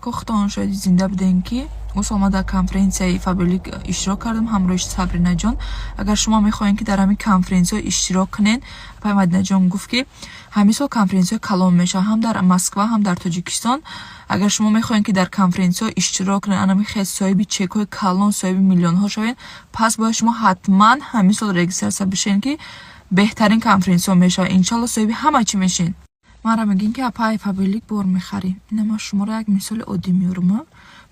Мадинако, худтон шояд зинда будем, ки ӯ сол ма дар конференсияи Фаберлик иштирок кардам ҳамроҳи Сабринаҷон. Агар шумо мехоҳем, ки дар ҳамин конференсиҳо иштирок кунед, апай Мадинаҷон гуфт, ки ҳамин сол конференсияҳои калон мешавад ҳам дар Москва, ҳам дар Тоҷикистон. Агар шумо мехоҳем, ки дар конференсияҳо иштирок кунед, анами хел соҳиби чекҳои калон, соҳиби миллионҳо шавед, пас бояд шумо ҳатман ҳамин сол регистрация бишед, ки беҳтарин конференсияҳо мешавад. Иншалло, соҳиби ҳама чӣ мешед. Манра мегӯем, ки апай, Фаберлик бор мехарӣ. Ина ман шуморо як мисоли оддӣ меорам.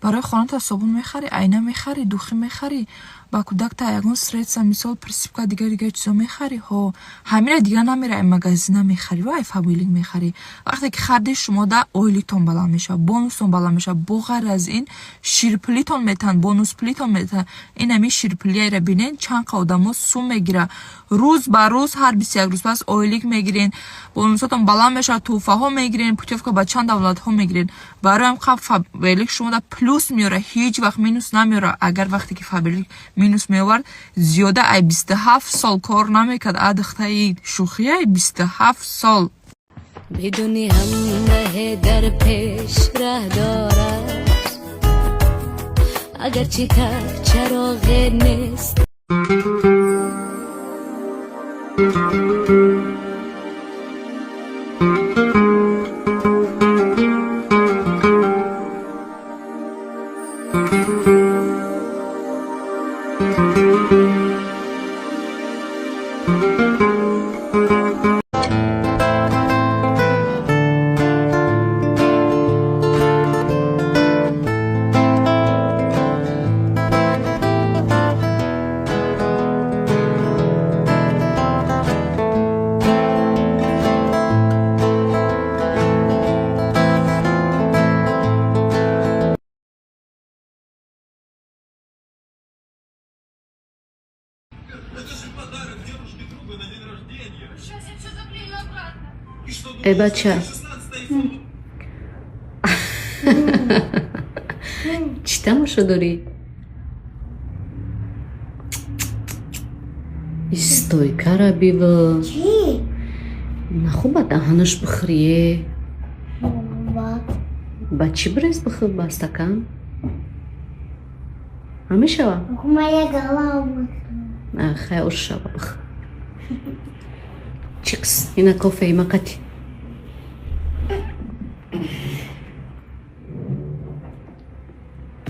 Барои хоната собун мехарӣ, айна мехарӣ, духи мехарӣ, ба кӯдакта ягон средства, мисол, присыпка, дигар дигар чизо мехарӣ. Ҳо, ҳамира дигар намера ай магазина мехарӣ ва ай Фаберлик мехарӣ. Вақте ки харидӣ, шумо да ойлитон баланд мешавад, бонустон баланд мешавад. Бо ғайр аз ин, ширпулитон метаҳанд, бонуспулитон метаҳанд. Ин ҳамин ширпулияро бинед, чанд қа одамо сум мегирад рӯз ба рӯз. Ҳар 21 рӯз пас ойлик мегирен, бонусотон баланд мешавад, тӯҳфаҳо мегирен, путёвка ба чанд давлатҳо мегирен. Барои ҳам қа Фаберлик шумо да плюс меорад, ҳеҷ вақт минус намеорад. Агар вақте ки Фаберлик минус меовард, зиёда ай 27 сол кор намекард. А духтаи, шӯхияй, 27 сол. Бидуни ҳамраҳе дар пеш раҳ дорад, агарчи тар чароғе нест. Э, бача, чӣ тамошо дорӣ? Стойкара бива. Нахӯ, ба даҳанаш бихӯрие. Ба чӣ бирез, бихӯр, ба стакан ҳамешава. Хай, ош шава, бихӯр. Чикс, ина кофеи мақати.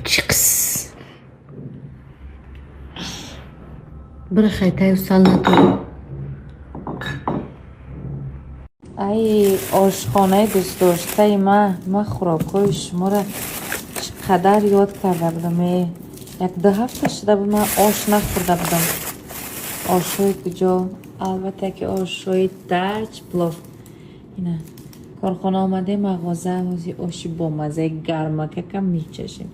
Чикс, бира, хайтаю сал надорӣ. Ай, ошхонаи дӯстдоштаи ман, ман хӯрокҳои шуморо чӣ қадар ёд карда будам. Э, як ду ҳафта шуда буд, ман ош нахӯрда будам. Ошҳои куҷо? Албатта, ки ошҳои Таҷ Плов. Ина корхона омадем, мағоза, ҳози оши бомаззаи гармакака мечашем.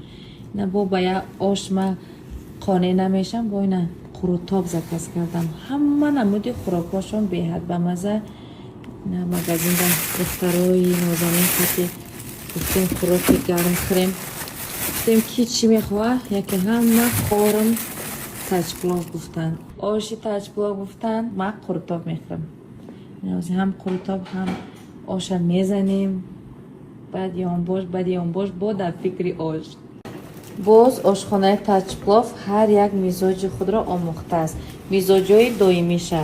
Ина бо ба як ош ман қонеъ намешам, бо ина қурутоб заказ кардам. Ҳама намуди хӯрокҳошон беҳад бамазза. Ина магазинда духтарои нозанин қати гуфтем, хӯроки гарм хӯрем. Гуфтем, ки чӣ мехоҳад? Яке ҳама хорам Таҷплов гуфтанд, оши Таҷплов гуфтанд. Ман қурутоб мехӯрам. Ҳозир ҳам қурутоб, ҳам оша мезанем. Баъд ёнбош, баъди ёнбош бо дар фикри ош. Боз ошхонаи Таҷплов ҳар як мизоҷи худро омӯхтааст, мизоҷҳои доимиша.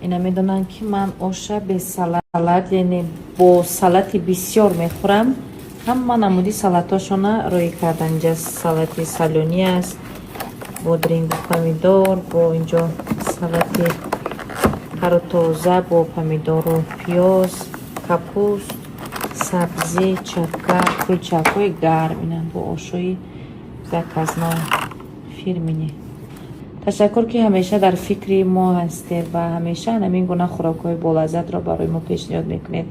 Ина медонанд, ки ман оша бе салат, яъне бо салати бисёр мехӯрам. Ҳама намуди салатҳошона роӣ кардан. Инҷа салати салёнӣ аст, бодрингу помидор, бо инҷо салати тару тоза бо помидору пиёз, капуст, сабзӣ, чака, кулчакҳои гарм. Ина бо ошои заказной фирменный. Ташаккур, ки ҳамеша дар фикри мо ҳастед ва ҳамеша ҳамин гуна хӯрокҳои болаззатро барои мо пешниҳод мекунед.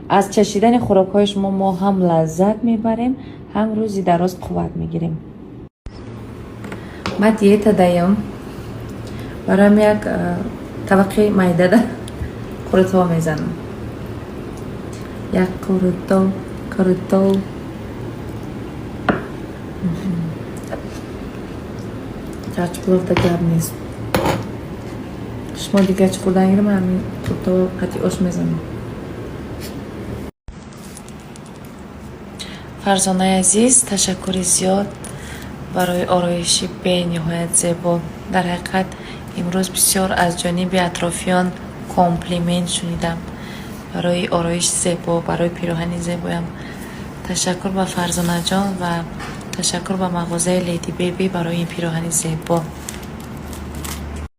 Аз чашидани хӯрокҳои шумо мо ҳам лаззат мебарем, ҳам рӯзи дароз қувват мегирем. Ман диета даём, бароям як табақи майдада қурутоб мезанам. Як қурутоб, қурутоб. Таҷпловда гап нест. Шумо дигар чӣ хӯрдан гирам, ҳамин қурутоб қати ош мезанам. Фарзонаи азиз, ташаккури зиёд барои ороиши бениҳоят зебо. Дар ҳақиқат, имрӯз бисёр аз ҷониби атрофиён комплимент шунидам барои ороиши зебо, барои пироҳани зебоям. Ташаккур ба Фарзонаҷон ва ташаккур ба мағозаи Леди Беби барои ин пироҳани зебо.